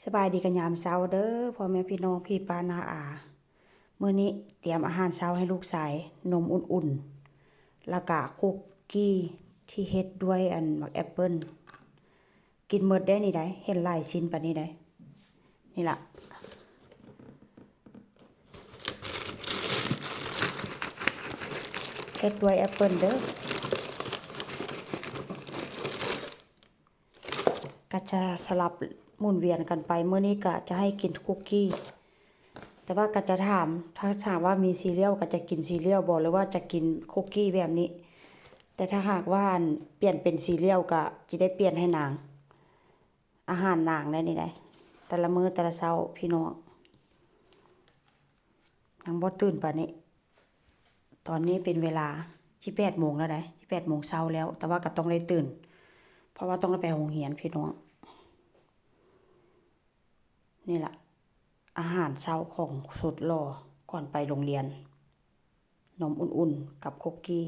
ສະບາຍດີກັນຍາມເຊົ້າເດີ້ ພໍ່ແມ່ພີ່ນ້ອງ ພີ່ປ້ານ້າອາ. ມື້ນີ້ຕຽມອາຫານເຊົ້າໃຫ້ລູກຊາຍ, ນົມອຸ່ນໆ ແລ້ວກະຄຸກກີ້ທີ່ເຮັດດ້ວຍອັນໝາກແອັບເປິ້ນ. ກິນໝົດໄດ໋ນີ້ໄດ໋, ເຫັນຫຼາຍຊິ້ນປານນີ້ໄດ໋. ນີ້ລະ ເຮັດດ້ວຍແອັບເປິ້ນເດີ້. ກະຈະສະຫຼັບໝູນວຽນກັນໄປ, ມື້ນີ້ກະຈະໃຫ້ກິນຄຸກກີ້. ແຕ່ວ່າກະຈະຖາມ, ຖ້າຫາກວ່າມີຊີຣຽວກະຈະກິນຊີຣຽວບໍ່ ຫຼືວ່າຈະກິນຄຸກກີ້ແບບນີ້. ແຕ່ຖ້າຫາກວ່າ ອັນ ປ່ຽນເປັນຊີຣຽວກະຈະໄດ້ປ່ຽນໃຫ້ນາງ. ອາຫານນາງໄດ໋ນີ້ໄດ໋, ແຕ່ລະມື້ແຕ່ລະເຊົ້າພີ່ນ້ອງ. ຍັງບໍ່ຕື່ນປານນີ້. ຕອນນີ້ເປັນເວລາຊິແປດໂມງແລ້ວໄດ໋, ຊິແປດໂມງເຊົ້າແລ້ວ, ແຕ່ວ່າກໍຕ້ອງໄດ້ຕື່ນ ເພາະວ່າຕ້ອງໄດ້ໄປໂຮງຮຽນພີ່ນ້ອງ. ນີ້ລະ ອາຫານເຊົ້າຂອງສຸດຫຼໍ່ກ່ອນໄປໂຮງຮຽນ, ນົມອຸ່ນໆ ກັບຄຸກກີ້.